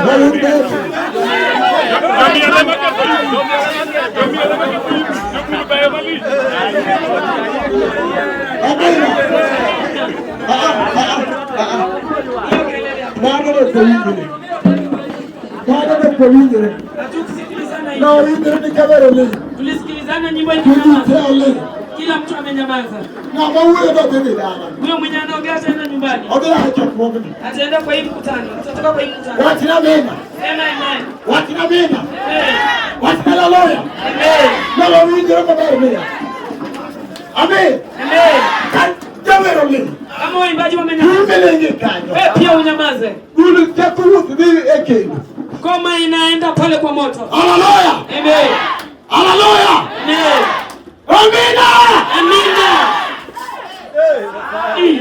Wayud ber. Amina. Ah, ah, ah, ah. Mano ne kowinjore. Mano ne kowinjore. Hatukusikilizana Na hivi. winjore ni kabero ling. Tulisikilizana nyimbo Tuji ikinyamaza. te oling. Kila mtu amenyamaza. Ng'ama wuoyo to dhi dhi dala. Huyo mwenye anaongea ataenda nyumbani. Odhi a chokruogni. Ataenda kwa hii mkutano. Atatoka kwa hii mkutano. Wachna amina. Sema amen. Wachna amina. Amen. Wachna haleluya. Amen. Ng'ama winjore maber niya. Amen. Amen. Ka jawero ling. Kama waimbaji wamenyamaza, Dume ling e kanyo. wewe pia unyamaze. Dul teko wuoth dhi e kendo. Ngoma inaenda pale kwa moto. Haleluya. Amen. Haleluya. Amen. Amina. Amina. I.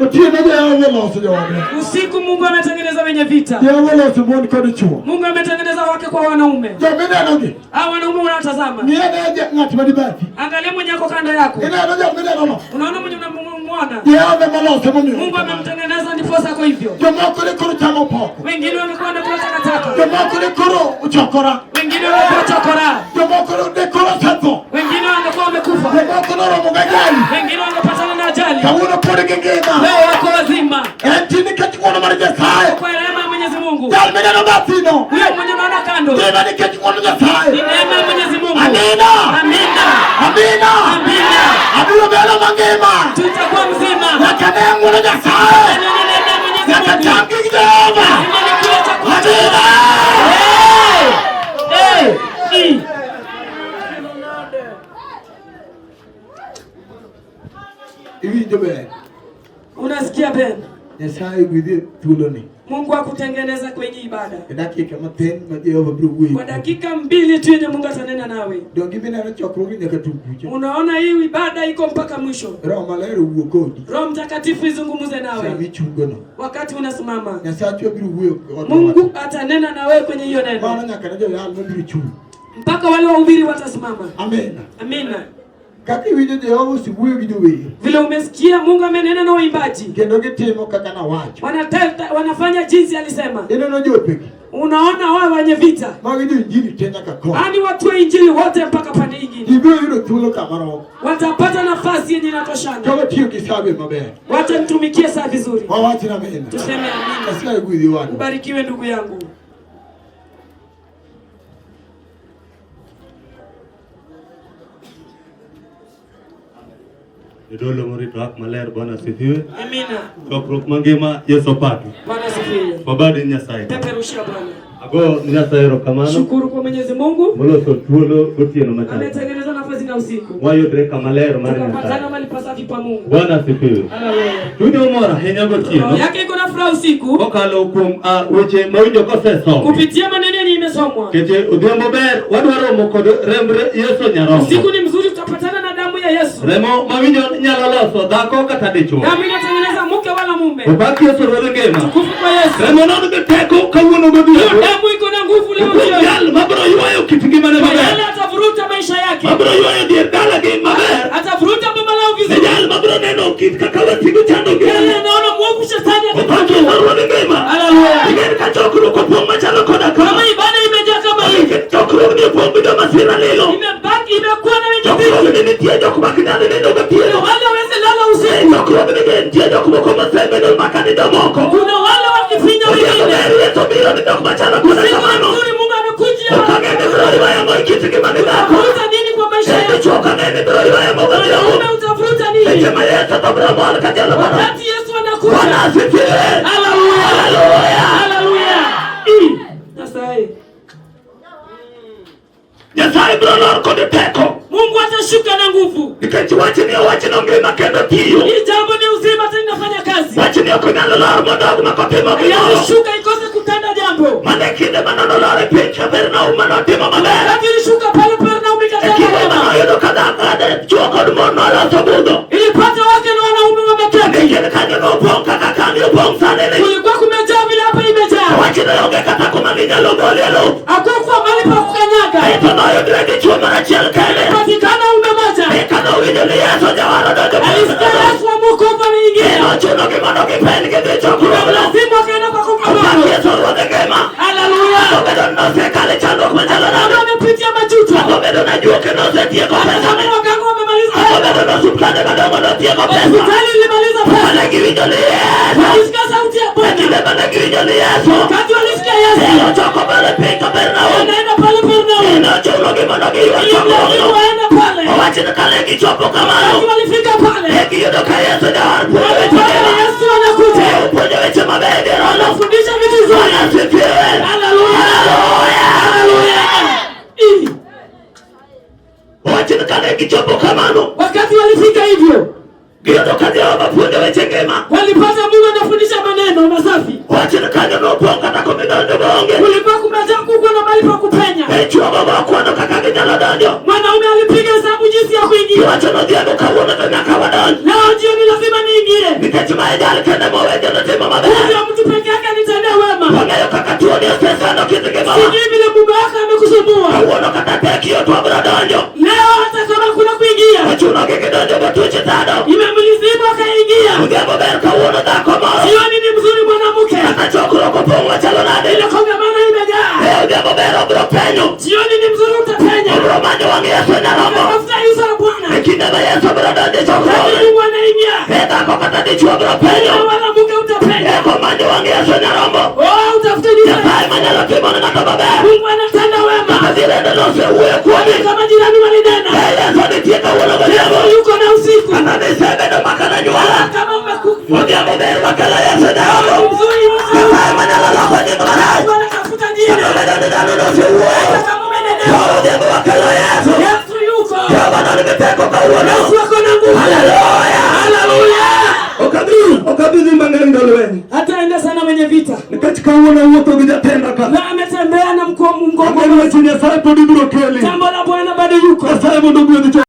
Otieno Jehova oloso jowadwa. Usiku Mungu ametengeneza wenye vita. Jehova oloso mon kod chwo. Mungu ametengeneza wake kwa wanaume. Jominenogi. Hao wanaume unawatazama. Ng'i ane ng'at ma dibathi. Angalia mwenye ako kando yako. Ineno jominenono. Unaona mwenye unamuona. Jehova emoloso momiyo. Mungu amemtengeneza ndiposa ako hivyo. Jomoko ne koro chamo poko. Wengine wamekuwa wanakula takataka. Jomoko ne koro ochokora. Wengine wamekuwa chokora. Jomoko ne koro osetho. Wengine wangekuwa wamekufa. Jomoko noromo gajali. Wengine wangepatana na ajali. Kawuono pod gingima. Leo wako wazima. En ti nikech ng'wono mar Nyasaye. Kwa rehema ya Mwenyezi Mungu. Jal mineno bathino. Huyo mwenye unaona kando. Ngima nikech ng'wono Ni Nyasaye. neema ya Mwenyezi Mungu. Amina. Amina. Amina. Amina. Abiro bedo mangima. Tutakuwa mzima. Nyaka ne ng'wono Nyasaye. Ni neema ya Mwenyezi Nyaka Mungu. cham gik Jehova. Lazima nikule chakula cha Amina. Hey! Hey! I. Iwinjo ber. Unasikia Ben? Nyasaye gwedhi thuoloni. Mungu akutengeneza kwenye ibada. E dakika mathin ma Jehova biro wuoyo. Kwa dakika mbili tu yenye Mungu atanena nawe. Donge mineno chokruogni nyaka tum kucha. Unaona hii ibada iko mpaka mwisho. Roho Maler owuo kodi. Roho Mtakatifu izungumze Sama nawe ichungono. wakati unasimama. Nyasachwa biro wuoyo kod Mungu atanena na wewe kwenye hiyo Mano neno nyaka ne joyal mabiro chung'. mpaka wale wahubiri watasimama. Amina. Amina. Kaka iwinjo Jehova osewuoyo gi jower. Vile umesikia Mungu amenena na waimbaji Kendo gitimo kaka nawacho. wanafanya jinsi alisema. Ineno jopegi. Unaona wao wenye vita, Magi jo injili te nyaka koni. yaani watu wa injili wote mpaka pande ingine Ji biro yudo thuolo kamoro. watapata nafasi yenye inatoshana. To watiyo gi sabe maber. Wacha nitumikie saa vizuri, Wawach na amina. tuseme amina. Nyasaye gwedhi wadwa. Ubarikiwe ndugu yangu. Jodolo morito hak maler Bwana asifiwe. Amina. Chokruok mangima Yesu opaki. Bwana asifiwe. Wabadi Nyasaye. Peperushia Bwana. Ago ni Nyasaye erokamano Shukuru kwa Mwenyezi Mungu moloso thuolo gotieno machal. ametengeneza nafasi na usiku, Wayudre kama ler mar tukapatana Nyasaye. mahali pasafi pa Mungu. Bwana asifiwe. Haleluya. Chunya omor ahinya Roho gotieno yake iko na furaha usiku kokalo kuom weche mawinjo kosesom. kupitia maneno yenye imesomwa. Nikech odhiambo ber wadwa romo kod remb Yesu nyarombo. Usiku ni mzuri, tutapatana na damu ya Yesu. Remo mawinjo nyalo loso dhako kata dichuo. Damu inatengeneza mke wala mume. Opak Yesu ruodh ngima. Tukufu kwa Yesu. Remo no nigi teko kawuono Hiyo godhiambo. damu iko na nguvu leo Kuom jioni. jal mabiro ywayo kit ngimane Kwa maber. yale atavuruta maisha yake, Mabiro ywayo dier dalagi maber. atavuruta boma lao Ne vizuri. jal mabiro neno kit kaka wasigu chando Yale ngimane. anaona mwovu shetani Opak atakuja. Yesu ruodh ngima. Haleluya. Ing'e ka chokruok opong' machalo koda kama. Kama ibada imejaa kama hii, Nikech chokruogni opong' gi joma sira lilo. imebaki imekuwa na wenye dhiki. Chokruogni nitie jok mak nyal nindo gotieno. Wale hawezi lala usiku. Chokruogni be nitie jok moko mosebedo maka nindo moko. Kuna wale wakifinya Odhiambo wengine. ber Yesu biro ni jok machalo koda Usiku ni kamano. mzuri, Mungu amekujia. Ok ang'e ni biro ywayo ang'o e kit ngimani dhako. Utavuruta nini kwa maisha En yako? dichuo ok ang'e ni biro ywayo ang'o godhiambo. Mwanaume utavuruta Seche nini? ma Yesu to biro mol ka jalo moro. Wakati Yesu Bwana anakuja. asifiwe. Haleluya. Haleluya. Haleluya. I. Nyasaye. Nyasaye biro lor kod teko. Mungu atashuka na nguvu. Nikech wachni owachno ngima kendo tiyo. Hii jambo ni uzima tena inafanya kazi. Wachni ok onyal lor modog ma kotimo gimoro. Yalishuka ikose kutenda jambo. Mane kinde mane nolor e piny Kapernaum manotimo maber. Wakati ilishuka pale Pernaum E ikatenda kinde wema. manoyudo ka dhako chwo kod mon noloso budho. Ilipata wake na wanaume wameketi. Nikech kanyo nopong' kaka kanyo opong' sani ni. Kulikuwa kumejaa vile hapa imejaa. Wachno onge kata kuma ginyalo golie luth. Hakukuwa mahali pa kukanyaga. Aeto noyudre gi chwo mar achiel kende. Patikana ume moja. Eka nowinjo ni Yesu jawar odonjo Alisikia Yesu wa Mwokozi ameingia. Nochunogi mondo gipend gidhi chokruogno. notieko Hata pesa kama ne. waganga wamemaliza hela, Obedo nosuptande madongo notieko pesa. hospitali ilimaliza pesa. Mane giwinjo ni Yesu. Walisikia sauti ya E Bwana. kinde mane giwinjo ni Yesu. Wakati walisikia Yesu Ochoko pale piny Kapernaum. anaenda pale Pernaum, Nochunogi mondo giywa ilimlazimu chokruogno. waende pale. Owacho ni kane gichopo kamano, Wakati walifika pale, ne giyudo ka Yesu jawar puonjo weche walipata ngima. Yesu anakuja, Ne opuonjo weche mabeyo e dier ono. anafundisha vitu vizuri. Bwana asifiwe. Haleluya, Haleluya. haleluya. Ii, Owacho ni kane gichopo kamano, Wakati walifika hivyo, giyudo ka Jehova puonjo weche ngima. walipata Mungu anafundisha maneno masafi. Owacho ni kanyo nopong' kata kumidonjo onge. Kulikuwa kumejaa kuko na mahali pa kupenya. E chwogo go kwano kaka ginyalo donjo. Mwanaume alipiga hesabu jinsi ya kuingia. Giwacho ni odhiambo kawuono to nyaka wadonj. Leo jioni lazima niingie. Nikech ma e jal kende mowejo notimo maber. Huyo mtu peke yake anitendea wema. Wang'eyo kaka tuoni osesando kit ngimawa. Sijui vile mume wako amekusumbua. Kawuono kata tek yot wabiro donjo. Leo hata kama kuna kuingia, Ochunogi gidonjo botuch tado. imemlazimu akaingia. Odhiambo ber kawuono dhako moro. Jioni ni mzuri mwanamke, Kata chokruok opong' machalo nade. ile kongamano imejaa. E odhiambo ber obiro penyo. Jioni ni mzuri, utapenya. Obiro manyo wang' Yesu e nyarombo. Tafuta uso la Bwana, E kinde ma Yesu biro donjo e lakini chokruok. Mungu anaingia. E dhako kata dichuo biro penyo. Wewe mwanamke utapenya. E komanyo wang' Yesu e nyarombo. Oh, utafute nyumba. Nyasaye manyalo timo ne ng'ato maber. Mungu anatenda wema. Kata jirende nosewuoyo kuomi. Kama jirani walinena, E Yesu nitie kawuono godhiambo. Yesu yuko na usiku. Kata nisebedo makana nyuola. Kama umekufa, Odhiambo ber wakelo Yesu e nyarombo. mzuri mzuri. Nyasaye manyalo loko nying marach. Mungu anatafuta jina. Kata obedo ni dhano nosewuoyo. Hata kama umenenewa, Odhiambo wakelo Yesu. Yesu yuko. Jehova nonigi teko kawuono. Yesu ako na nguvu. Haleluya. Haleluya. Ok abi dhi mang'eny galweny. Hataenda sana mwenye vita. Nikech kawuono awuotho gi jatenda ka. Na ametembea na mgongo. Ang'e ni weche Nyasaye pod ibiro keli. Jambo la Bwana bado yuko. Nyasaye mondo ogwedh